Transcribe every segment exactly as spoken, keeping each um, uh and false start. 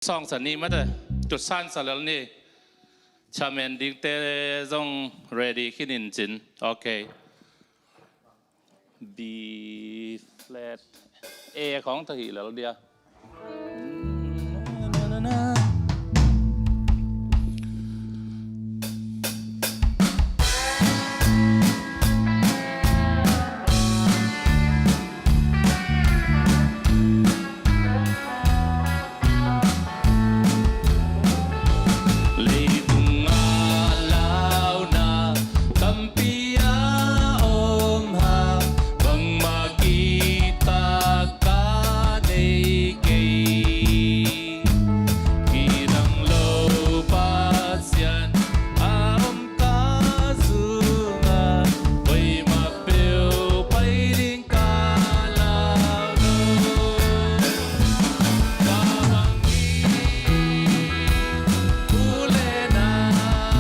Sawng sa ni mate, tutsan sa lel ni. Chamen dingte zong ready khin in cin. Ok. B flat, A khawng tawh hi lel dia. Leitung a launa tampi a om hang, bangmah kihtak ka nei kei. Kidang lo Pasian a om ka zungah, koimah peuh pai ding ka lau lo. Tua bangin u le nau,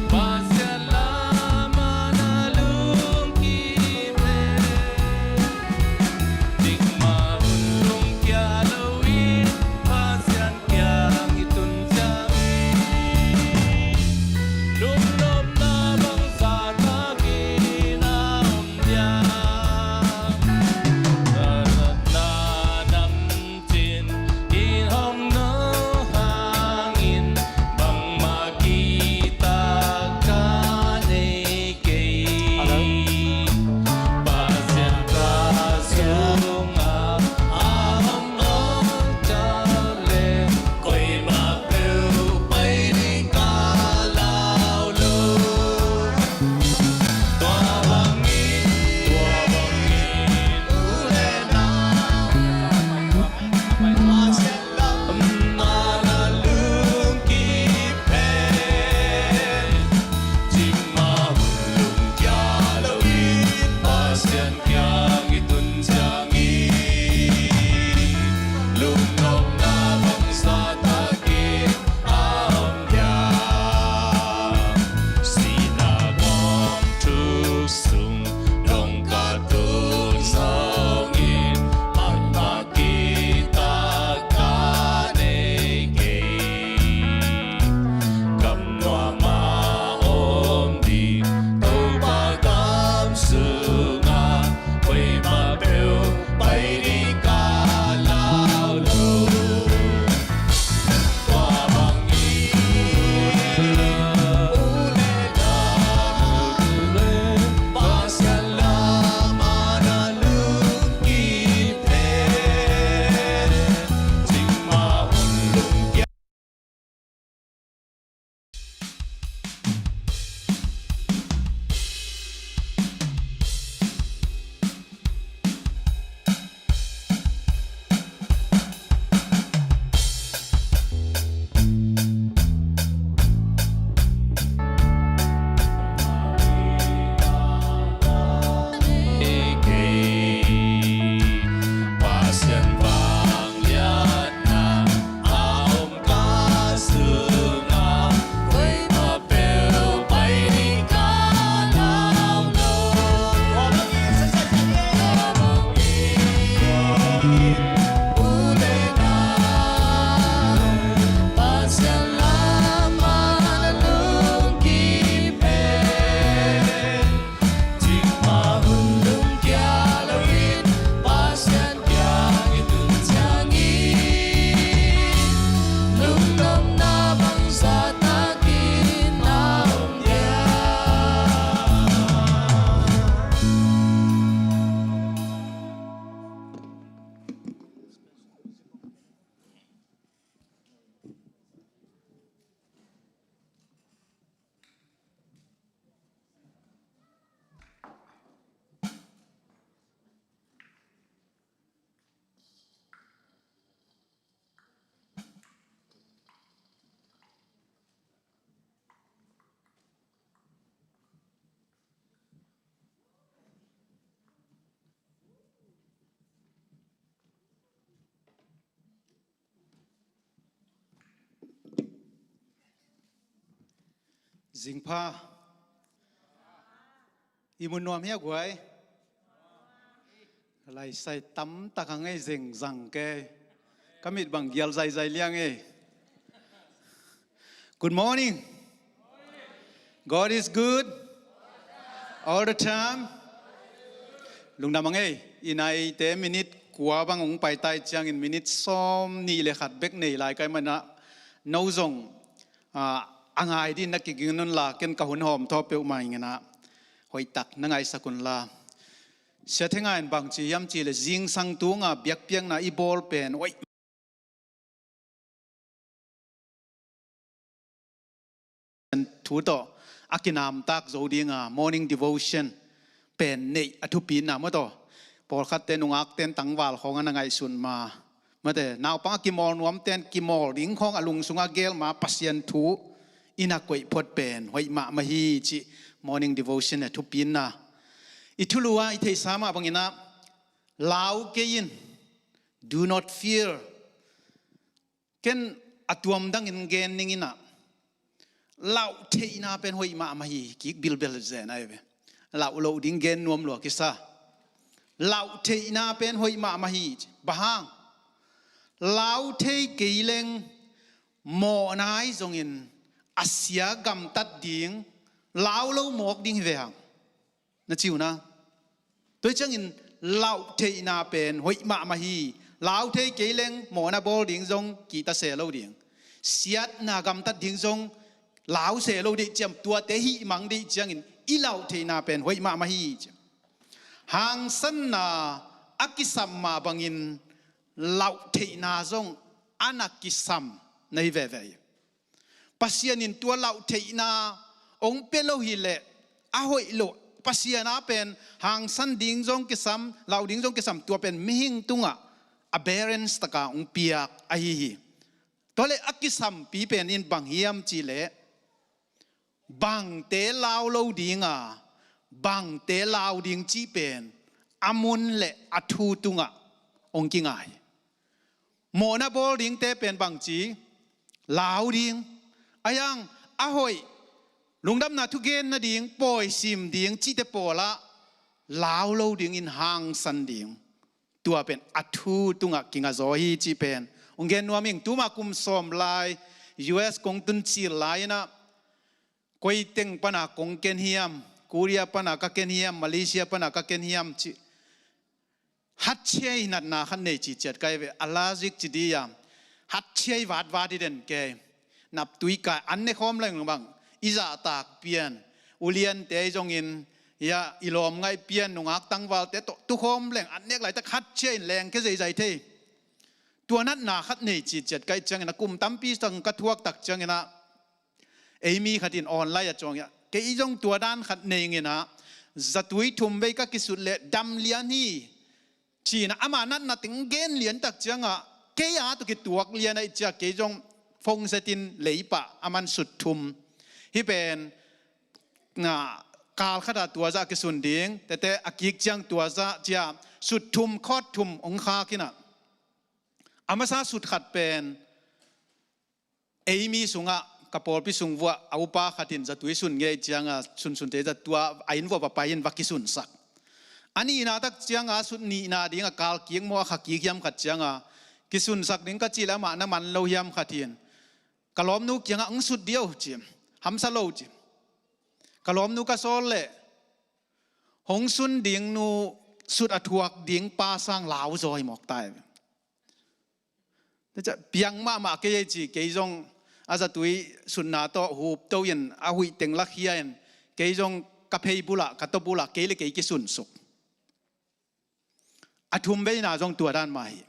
Pasian lam a na lungkim hen. Cikmah hun lungkia lo-in Pasian kiang i tun ciangin, lungnopna bangzah takin a om diam? Ka zatna namcin in hong no hangin, bangmah kihtak ka nei kei. Pasian ka sungah a om ngawng ciang leh, koimah peuh pai ding ka lau lo. Tua bangin, tua bangin u le nau, Pasian lam a na lungkim hen. Cikmah hun lungkia lo-in Pasian kiang i tun ciangin, lungnopna bangzah takin a om hiam? Sihna kawmthuk sung dong ka tun zongin, bangmah kihtak ka nei kei. Gam nuam a om ding Topa gam sungah, koimah peuh pai ding ka lau lo. Tua bangin u le nau, Pasian lam a na lungkim hen. Cikmah hun lungkia Zingpha. I mu nuam hia guai? Laisai tamtak a ngei zengzang kei. Ka mit bang gial zaizai liang e. Good morning. God is good. All the time. Lungdam ang e. I naite minit kua bang hong paitai ciangin minit sawm nih le khat bek nei lai ka hih manin ah, no zong, ah, a ngai dingin na kiging un la, ken ka hun hawm thaw peuhmah ing in ah, hoihtak na ngaihsak un la. Sia Theng Ngai in bang ci hiam cih leh, zingsang tung a biakpiakna i bawl pen, oi, thu tawh a kinamtak zo ding a, morning devotion pen neih a thupina maw taw. Pawlkhatte, nungakten tangval khawng a na ngaihsun ma, mate, naupang a kimawl nuamten kimawl ding khawng a lungsung a geel ma, Pasian thu i na koih phot pen hoih mahmah hi cih morning devotion a thupina. I thulu ah i theihsa mah bangin ah, lau kei in, do not fear. Ken a tuam dangin gen ning in ah, lauh theihna pen hoih mahmah hi, kik bilbel zen ahi ve. Lauh loh ding gen nuam lua kisa. Lauh theihna pen hoih mahmah hi. Bang hang? Lau thei kei leng mawhna ahi zongin a sia gamtat ding, lau lo mawk ding hi ve hang. Na ci uh na. Tua hi ciangin lauh theihna pen hoih mahmah hi. Lau thei kei leng mawhna bawl ding zong kihta se lo ding. Siatna gamtat ding zong lau se lo ding ciang, tuate hih mang ding ciangin i lauh theihna pen hoih mahmah hi. Hangsanna a kisam mah bangin lauh theihna zong a na kisam na hi veve hi. Pasian in tua lauh theihna hong pia lo hi leh a hoih lo. Pasian a pen hangsan ding zong kisam, lauh ding zong kisam, tua pen mihing tungah a balance taka hong piak ahi hi. Tua leh a kisampi pen in bang hiam cih leh, bangte lau lo ding a, bangte lau ding cih pen a mun le a thu tungah hong kingai. Mawhna bawl dingte pen bangci, lau ding. A hiang, a hoih, lungdamna thugen nading, pawi sim ding cihte pawlah lau lo dingin hangsan ding. Tua pen a thu tungah kinga zaw hi cih pen hong gen nuam ing. Tuma kum sawm lai U S kong tun cil lai-in ah, koi teng pana kong ken hiam, Korea pana ka ken hiam, Malaysia pana ka ken hiam cih, hatchei natna khat nei ci ciat kai ve, allergic ci di a. Hatchei vatvat i den kei. Naptui kai an ne khawm leng bang, i zahtak pian, uliante zongin, ya, i lawm ngaih pian, nungak tangvalte tawh tu khawm leng an nek laitak hatchei in leng ke zeizai thei. Tua natna khat nei ci ciat kai ciangin ah, kum tampi sang ka thuak tak ciangin ah, ei mi khat in online a cuang ia, kei zong tua dan khat nei ing in ah, zatui thum vei ka kisut leh dam lian hi. Ci-in ah ama natna teng gen lian tak ciangah, kei a tawh kituak lian ahih ciang kei zong phone set in lei pah a man sut thum. Hih pen, na, kal khat ah tua zah kisun ding, tete a kik ciang tua zah ci-a sut thum, khawt thum hong khak in ah, a masa sut khat pen, ei mi sungah, ka pawlpi sung vuah a upa khat in zatui sun ngei ciangah, sunsunte zat tua a inn vuah va pai in va kisunsak. A nihna tak ciangah, sut nihna ding a kal kik maw, a kha kik hiam khat ciangah, kisunsak ding ka cih leh amah na man lo hiam khat in, ka lawmnu kiangah, hong sut dih o ci, hamsa lo ci. Ka lawmnu ka sawl leh, hong sun ding nu, sut a thuak ding pa sang lau zaw hi mawk ta hi. Tua ciah piang mahmah kei ei ci, kei zong a zatui sunna tawh hupto in a huih teng lakhia in, kei zong ka phei bulah, ka taw bulah, kei le kei kisunsuk. A thum veina zong tua dan mah hi.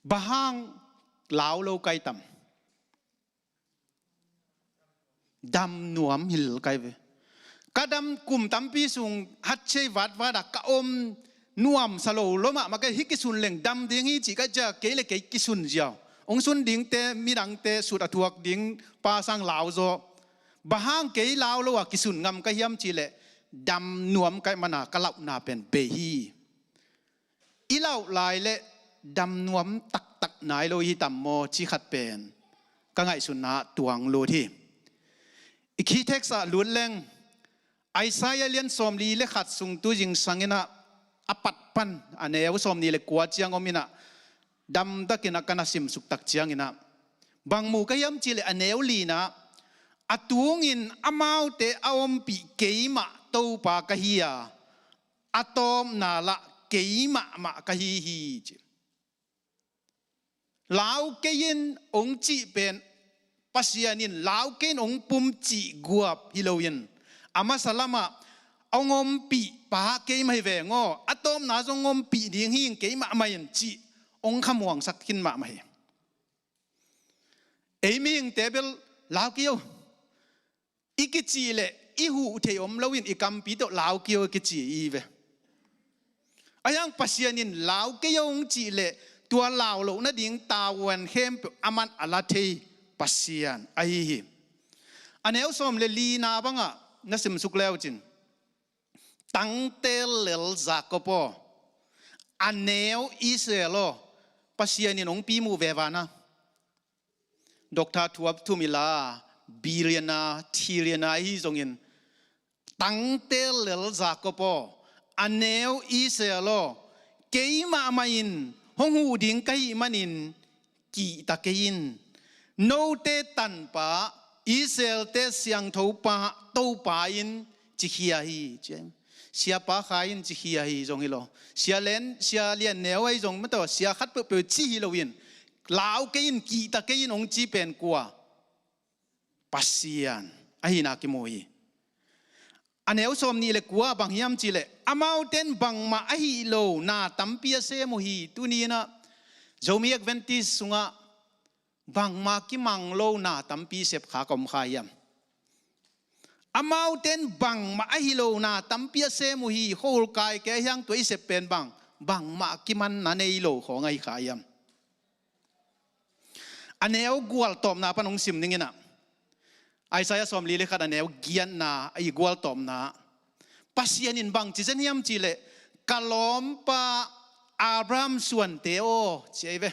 Bang hang lau lo kai tam? Dam nuam hil kai ve. Ka dam kum tampi sung hatchei vatvat a ka om nuamsa lo lo mahmah kei, hih kisun leng dam ding hi cih ka ciah kei le kei kisun ziau. Hong sun dingte, midangte sut a thuak ding pa sang lau zaw. Bang hang kei lau lo a kisun ngam ka hiam cih leh dam nuam kai mana ka lauhna pen bei hi. I lauh lai leh dam nuam taktak nai lo hi tam maw, ci khat pen ka ngaihsunna tuang lut hi. I khi text ah lut leng, Isaiah lian sawmli le khat sung tu zingsang in ah, a pat pan a neu sawmnih le kua ciang om inah, damtakin a ka na simsuk tak ciang inah, bang mu ka hiam cih leh a neu linah, a tungin amaute a ompih keimah Topa ka hi a, a tawpna lah keimahmah ka hi hi ci. Lau kei in hong cih pen Pasian in lau kei in hong pum cih guap hi loin, a masa lamah hong ompih pa keimah hi veng aw, a tawpna zong hong ompih ding hi ing, keimahmah in cih hong khamuangsak khin mahmah hi. Ei mihingte bel lau kei o, i kicih leh i huh thei om loin i kampi tawh lau kei o i kici i ve. Ahi hang Pasian in lau kei o hong cih leh tua lau loh nading tavuan khempeuh aman a la thei Pasian ahi hi. A neu sawm le lina bangah na simsuk leucin, tangtel lel Jacob aw, a neu Israel aw, Pasian in hong pimuh ve vana. Doctor thuap thum i la, billionaire, trillionaire ahi zongin, tangtel lel Jacob aw, a neu Israel aw, keimahmah in hong huh ding ka hih manin kihta kei in. Note tanpa, Israelte siangthopa Topa in cikhia hi ci. Siapa Kha in cikhia hi zong hi lo, Sia Lian, Sia Lian Neu ahi zong mataw, sia khat peuhpeuh ci hi loin, lau kei in, kihta kei in hong ci pen kua? Pasian ahina kimu hi. A neu sawmnih le kua bang hiam cih leh, amaute in bangmah ahih lo na tampi a sem uh hi. Tuni inah Zomi Adventist sungah bangmah kimang lo na tampi sep kha ka om kha hiam? Amaute in bangmah ahih lo na tampi a sem uh hi. Khualkai kei hiang tua i sep pen bang, bangmah kimanna nei lo khawng ahi kha hiam? A neu gualtawpna pan hong sim ning inah, Isaiah sawmli le khat a neu giatna a i gualtawpna, Pasian in bang ci zen hiam cih leh, ka lawmpa Abraham suante aw ci ahi ve.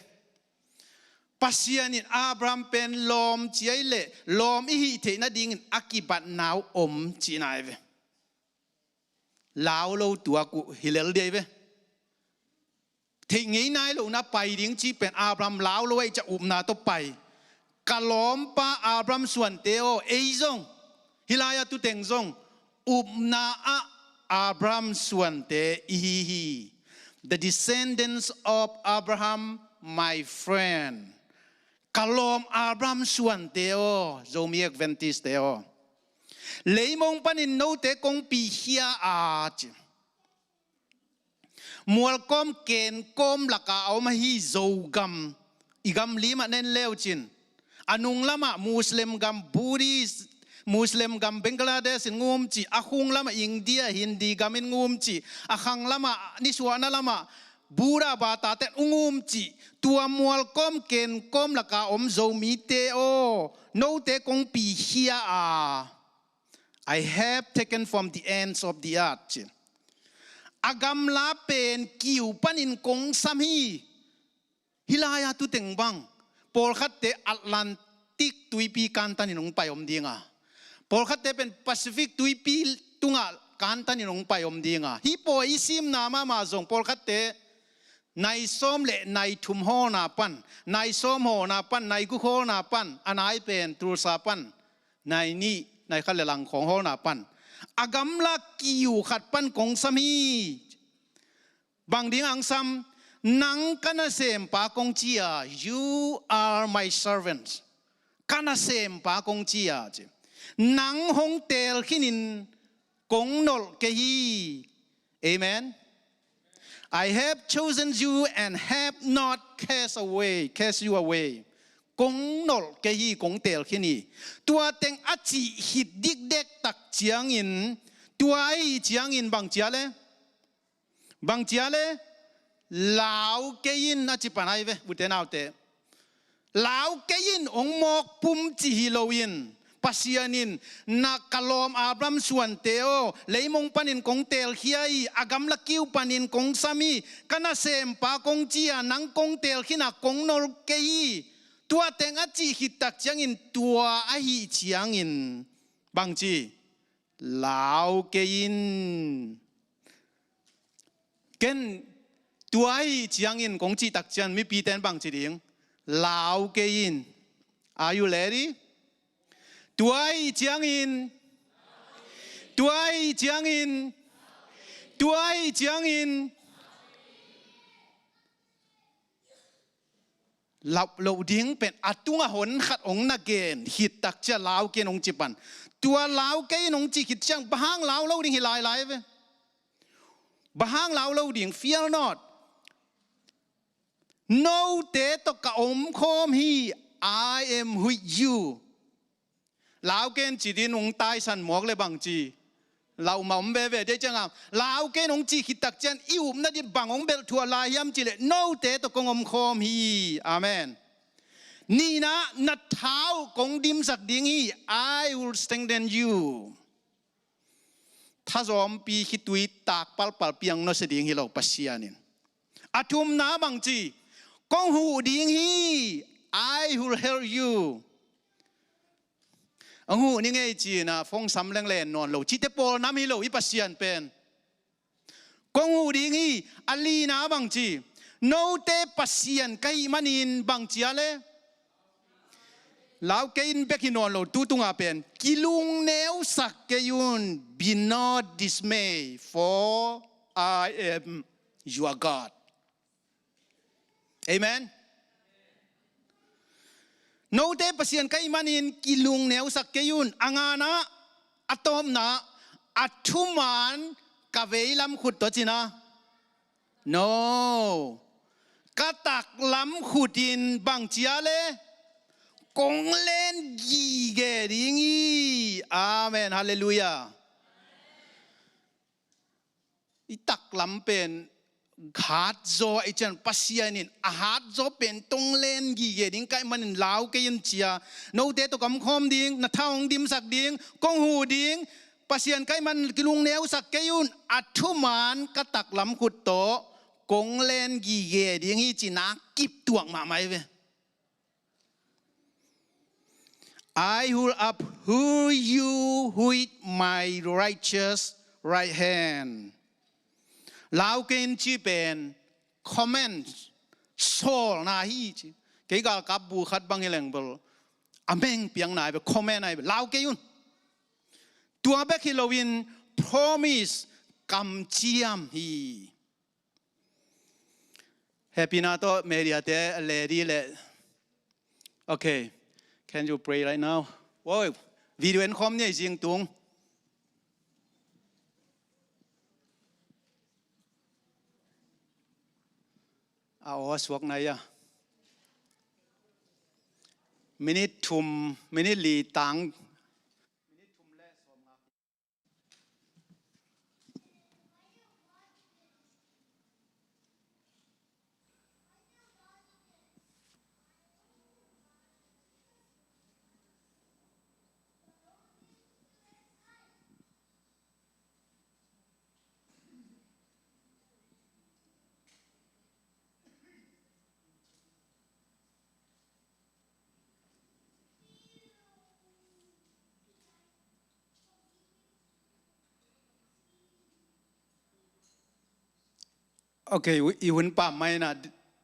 Pasian in Abraham pen lawm ci ahi leh lawm i hih theih nadingin a kibatna uh om cihna ahi ve. Lau lo tuak uh hi lel dih ahi ve. Theih ngei nai lohna pai ding cih pen Abraham lau lo ahi ciah upna tawh pai. Ka lawmpa Abraham suante aw, ei zong hih lai-ah tu teng zong upna ah Abraham suante i hi hi. The descendants of Abraham, my friend. Ka lawm Abraham suante aw, Zomi Adventist te aw, leimong panin note kong pikhia a ci. Mualkawm kenkawm laka a om ahi Zogam, i gam limah na en leucin, a nung lamah Muslim gam, Buddhist, Muslim gam Bangladesh in ngum ci, a khung lamah India, Hindi gam in ngum ci, a khang lamah, nisuahna lamah Buddha bata ten ung um ci. Tua mualkawm kenkawm laka om Zomite aw, note kong pikhia a, I have taken from the ends of the earth ci. A gamla pen kiu panin kong sam hi. Hih lai-ah tu teng bang, pawlkhatte Atlantic tuipi kantanin hong pai om dinga, pawlkhatte pen Pacific tuipi tungah kantanin hong pai om dinga, hih pawi i simna mahmah zong pawlkhatte nai sawm le nai thum hawlna pan, nai sawm hawlna pan, nai guk hawlna pan, a nai pen Tulsa pan nai nih, nai khat le lang khawng hawlna pan, a gamla kiu khat pan kong sam hi. Bang ding ang sam? Nang ka nasempa kong ci a, you are my servants. Ka nasempa kong ci a ci. Nang hong teel khinin kong nolh kei hi. Amen. I have chosen you and have not cast away, cast you away. Kong nolh kei hi, kong teel khin hi. Tua teng a cih khit dikdek tak ciangin, tua ahi ciangin bang cia le? Bang cia le? Lau kei in a ci pan ahi ve, ute naute. Lau kei in, hong mawk pum ci hi loin, Pasian in na ka lawm Abraham suante aw, leimong panin kong teelkhia hi, a gamla kiu panin kong sam hi, ka nasempa kong ci a, nang kong teelkhin a kong nolh kei hi. Tua teng a cih khit tak ciangin, tua ahi ciangin bang ci? Lau kei in. Ken tua ahih ciangin kong cih tak ciang mipite in bang ci ding? Lau kei in. Are you ready? Tua ahih ciangin, tua ahih ciangin, tua ahih ciangin, lauh loh ding pen a tungah hon khat hong na gen khit tak ciang lau kei in hong ci pan. Tua lau kei in hong cih khit ciang bang hang lau lo ding hi lailai ve. Bang hang lau lo ding? Fear not. Note tawh ka omkhawm hi. I am with you. Lau kei in ci ding hong taisan mawk leh bang ci? Lau mah om veve dei ciangah lau kei in hong cih khit tak ciang i upna ding bang hong belh thuah lai hiam cih leh note tawh kong omkhawm hi. Amen. Nihna, na tha uh kong dimsak ding hi. I will strengthen you. Thazawmpi khitui tak palpal piang nusia ding hi lo Pasian in. A thumna bang ci? Kong huh ding hi. I will help you. Hong huh ni ngei ci-in ah phone sam leng len nawn lo cihte pawl nam hi lo i Pasian pen. Kong huh ding hi. A lina bang ci? Note Pasian ka hih manin bang ci a leh? Lau kei in bek hi nawn lo, tu tungah pen kilungneusak kei un. Be not dismay, for I am your God. Amen. Note Pasian ka hih manin kilungneusak kei un. A ngana, a tawpna, a thuman ka veilam khut tawh cina. No. Ka taklam khut in bang ci a leh? Kong len gige ding hi. Amen. Halleluiah. I taklam pen hatzaw a i cian Pasian in a hatzaw pen tong len gige ding ka hih manin lau kei un ci a. Note tawh ka omkhawm ding, na tha hong dimsak ding, kong huh ding, Pasian ka hih manin kilungneusak kei un, a thuman ka taklam khut tawh kong len gige ding hi ci-in a kip tuak mahmah hi ve. I will uphold you with my righteous right hand. Lau kei un cih pen command, sawlna hi ci. Kei galkap bu khat bang hi leng bel a meng piang nai bel command nai bel lau kei un. Tua bek hi loin promise, kamciam hi. Hehpihna tawh media te a leh dih leh. Okay. Can you pray right now? Woi, video en khawm ni ei zing tung. A aw suak nai a. Minute thum, minute li tang. Okay, i hun pam mai na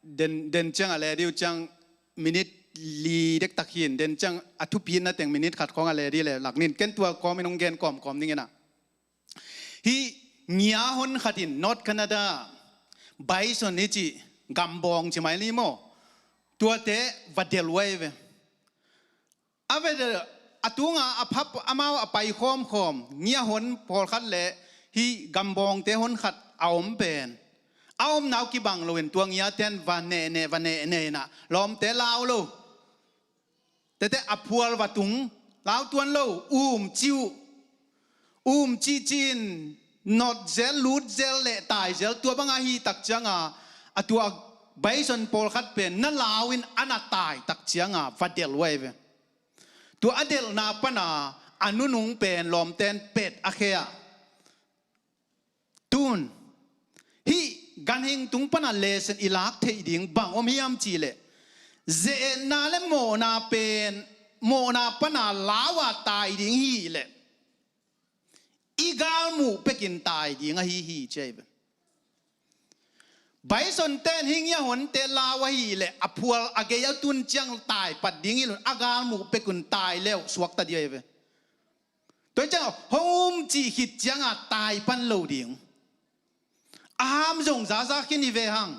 den, den ciang a leh dih uh ciang minute li dektak hi in, den ciang a thupina teng minute khat khawng a leh dih leh lak ning, ken tua kawmin hong gen kawmkawm ning in a. Hih ngia hon khat in North Canada, bison i cih gambawng ci mai ni maw, tuate va delh uh ahi ve. A va delh, a tunga a phap amau a pai khawmkhawm ngia hon pawlkhat leh hih gambawngte hon khat a om pen, a omna uh kibang loin tua ngiate in va nehneh, va nehneh in a, lawmte lau lo. Tete a phual va tung, lau tuan lo, um cih uh. Um cihcih in nawt zel, lut zel leh tai zel, tua bang ahi tak cianga, a tua bison pawlkhat pen na lau in a na tai tak cianga va delh uh ahi ve. Tua a delhna pana a nunung pen lawmte in pet a khe a. Tun, hih ganhing tung pana lesson i lak theih ding bang om hiam cih leh, ze-etna leh mawhna pen, mawhna pana lau a tai ding hi leh, i galmuh pekin tai ding ahi hi ci ahi ve. Bison ten hi ngiahonte lau ahih leh a phual a gei a tun ciang tai pat ding hi lo in, a galmuh pek un tai le uh suakta ding ahi ve. Tua hi ciang hong um cih khit cianga tai pan lo ding. A ham zong zaza khin hi ve hang.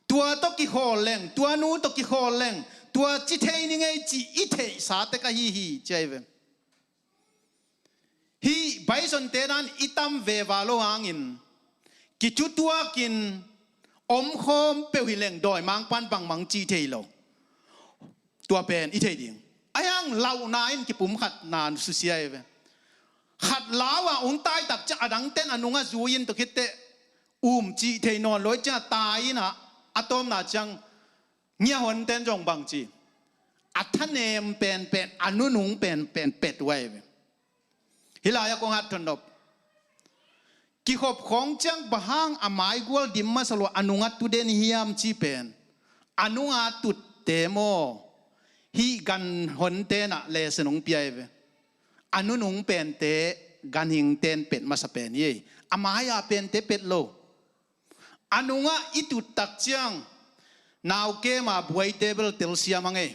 Tua tawh kikhawl leng, tua nu tawh kikhawl leng, tua ci thei ning ei cih i theihsa tek ahi hi ci ahi ve. Hih bison te dan i tam veva lo hangin kicutuakin omkhawm peuh hi leng dawimangpa'n bangmang cih thei lo. Tua pen i thei ding. Ahi hang lauhna in kipumkhatna susia hi ve. Khat lau a hong taitak ciang a dangte'n a nung a zui in tua khitteh um cih thei nawn lo hi ciang a tai in a, a tawpna ciang ngiahonte'n zong bangci, a thanem penpen, a nunung penpen pet uh ahi ve. Hih lai-ah kong hat thon nop. Kikhop khawng ciang bang hang a maigual dim masa lo a nungah tu den hiam cih pen, a nunga tutte maw, hih ganhonte'n a lesson hong pia hi ve. A nunung pente ganhingte'n pet masa pen hi. A mai-a pente pet lo. A nungah i tuttak ciang naukema buaite bel telsiam hang ei.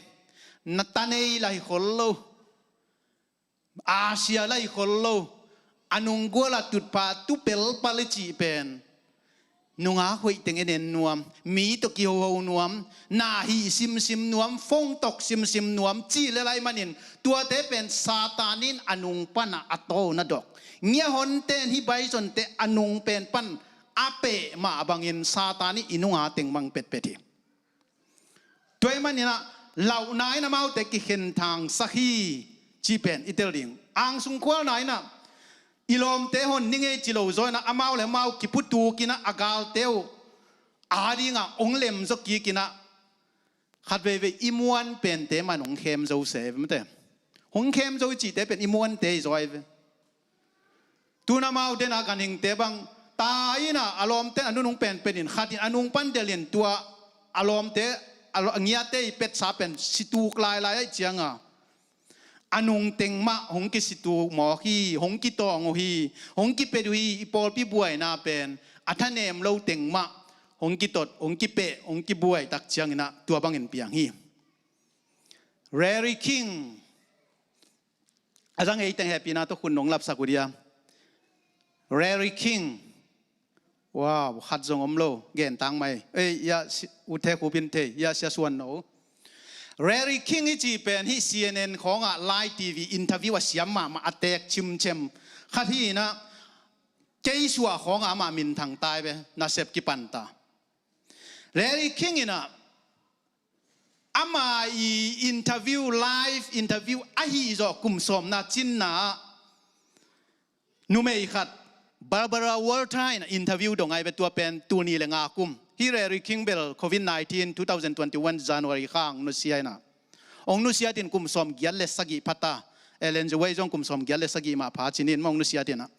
Na tanei lai khol lo. Asia lai khol lo. A nunggual a tutpa tu pelpal i cih pen nunga hoih teng en en nuam, mi tawh kihoho nuam, na hih simsim nuam, phone talk simsim nuam cih le lai manin tuate pen Satan in a nung panah a tawna dok. Ngiahonte'n hih bisonte a nung pen pan a peh mah bangin Satan in i nunga teng mang petpet hi. Tua ahih manin a lauhna in amaute kikhenthangsak hi cih pen i tel ding. Angsung khualna in a i lawmte hon ning ei ci lo zaw in a amau le amau kiputukin a a galte uh a dinga hong lemzaw kikin a khat veivei i muan pente man hong khem zo se ve mate. Hong khem zo i cihte pen i muante hi zaw ahi ve. Tun amau den a ganhingte bang tai in a a lawmte'n a nunung penpen in khat in a nung pan delhin tua a lawmte a ngiate i petsa pen situk lailai ahih cianga a nung teng mah hong kisituk mawk hi, hong kitawng uh hi, hong kipet uh hi. I pawlpi buaina pen a thanem lo teng mah hong kitot, hong kipeh, hong kibuai tak ciangin a tua bangin piang hi. Larry King, a zang ei teng hehpihna tawh khut nong lapsak uh dia. Larry King. Wow, khat zong om lo, gen tang mai. Ei, ya, u the khupin thei, ya, sia suan no. Larry King i cih pen hih C N N khawngah live T V interview a siam mahmah a teek cimcem khat hi in a, kei suah khawngah amah minthang tai ve, nasep kipan ta. Larry King in a ama i interview, live interview ahi zawh kum sawmna cinna ah numei khat Barbara Walters in interview dong ahi ve, tua pen tul nih le nga kum. Hih Larry King bel covid nineteen two thousand twenty-one January kha hong nusia in a, hong nusiat in kum sawmgiat le sagih pha ta. Ellen G. White zong kum sawmgiat le sagih mah pha cin in mah hong nusiat in a.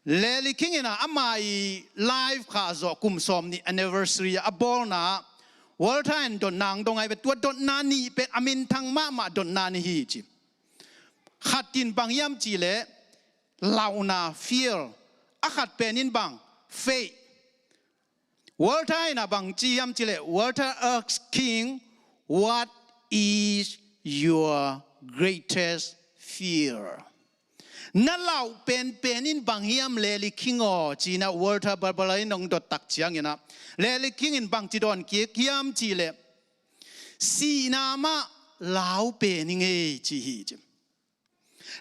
Larry King in a ama i live kha zawh kum sawmnih anniversary a bawlna ah Walters in dotna hong dong ahi ve, tua dotna nih pen a minthang mahmah dotna nih hi ci. Khat in bang hiam cih leh lauhna, fear. A khat pen in bang, faith. Walters in a bang ci hiam cih leh, Walters asked King, "What is your greatest fear?" Na lauh penpen in bang hiam Larry King aw, ci in a Walters Barbara in hong dot tak ciangin a, Larry King in bang ci dawn kik hiam cih leh, sihna mah lau pen hi ing ei ci hi ci.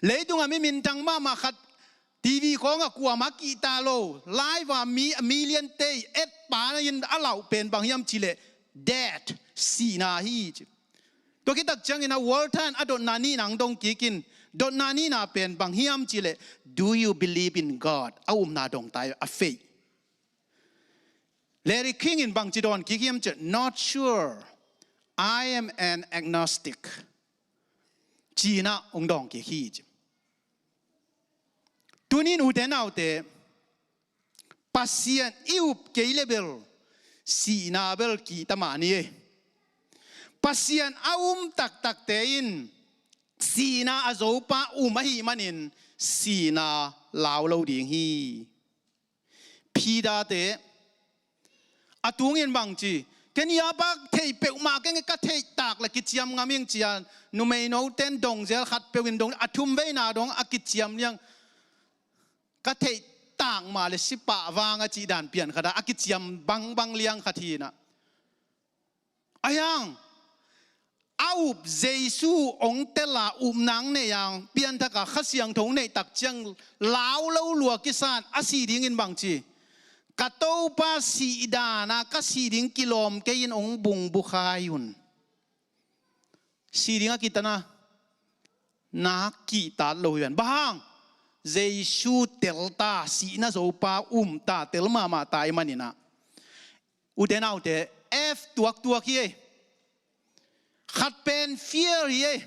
Leitung a mi minthang mahmah khat T V khawngah kuamah kihta lo, live a mi a million te i et pa in a lauh pen bang hiam cih leh, death, sihna hi ci. Tua khit tak ciangin a Walters in a dotna nihna hong dong kik in, dotna nihna pen bang hiam cih leh, "Do you believe in God?" A upna dong ta, a faith. Larry King in bang ci dawn kik hiam cih leh, "Not sure. I am an agnostic," ci in a hong dawng kik hi ci. Tuni in ute naute, Pasian i up kei leh bel sihna bel kihta mah ni ei. Pasian a um taktakte in sihna a zopa um ahih manin sihna lau lo ding hi. Peter te, A tungin bang ci, ken i a pa theih peuhmah keng, ka theih tak le kiciam ngam ing ci a, numei note in dong zel, khat peuh in dong, a thum veina dong a kiciam liang. Ka theih tak mah le si pah vang a cih dan pian khat a, a kiciam bangbang liang khat hi in ah. Ahi hang a up, Jesu hong tel a, upna hong neih a, pianthak a, Kha Siangtho hong neih tak ciang lau lo lua kisa in, a sih dingin bang ci, ka Topa sih dan a, ka sih ding kilawm kei in, hong bung bukhai un. Sih ding a kihta na, na kihta lo hi ven. Bang hang? Jesu tel ta, sihna zo pa um ta, tel mahmah ta ahih manin ah, ute naute, F tuaktuak hi ei. Khat pen fear hi ei.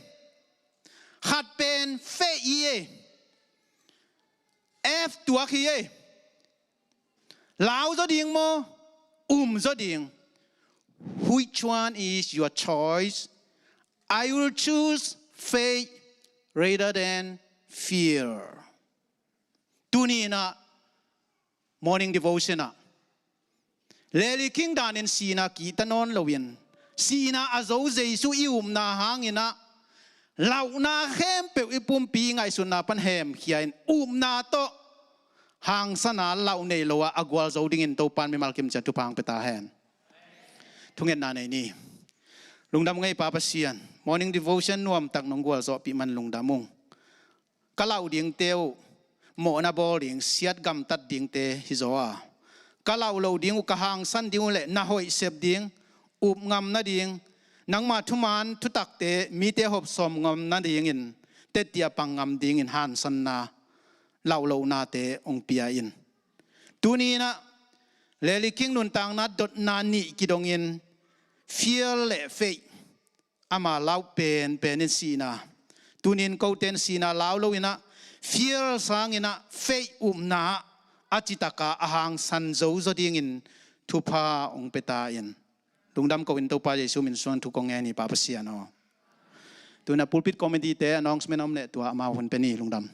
Khat pen faith hi ei. F tuak hi ei. Lau zaw ding maw, um zaw ding? Which one is your choice? I will choose faith rather than fear. Tuni in ah morning devotion ah, Leli King danin sihna kihta nawn loin, sihna a zo Jesu i upna hangin ah, lauhna khempeuh i pumpi i ngaihsutna pan hemkhia in, upna tawh hangsan a, lauh nei lo a, a gualzo dingin Topa'n mimal kim ciat thupha hong pia ta hen. Thungetna nei ni. Lungdam ung ei Pa Pasian, morning devotion nuamtak nong gualzawhpih man lungdam ung. Ka lauh dingte uh mawhna bawl ding, siat gamtat dingte hi zaw a, ka lauh loh ding uh, ka hangsan ding uh le na hoih sep ding, up ngam nading, nangma thuman thutakte mite hawp sawm ngam nadingin, tettiah pang ngam dingin hangsanna, lauh lohnate hong pia in. Tuni in ah Leli King nuntakna dotna nih kidongin, fear le faith, ama lauh penpen in sihna. Tuni in kote in sihna lau lo in ah, fear sangin ah faith, upna ah a citak a, a hangsan zo zaw dingin thupha hong pia ta in. Lungdam ko in Topa Jesu min suang thu kong ngen hi Pa Pasian aw. Tu in ah pulpit committee te announcement om leh tua amau hun pia ni. Lungdam.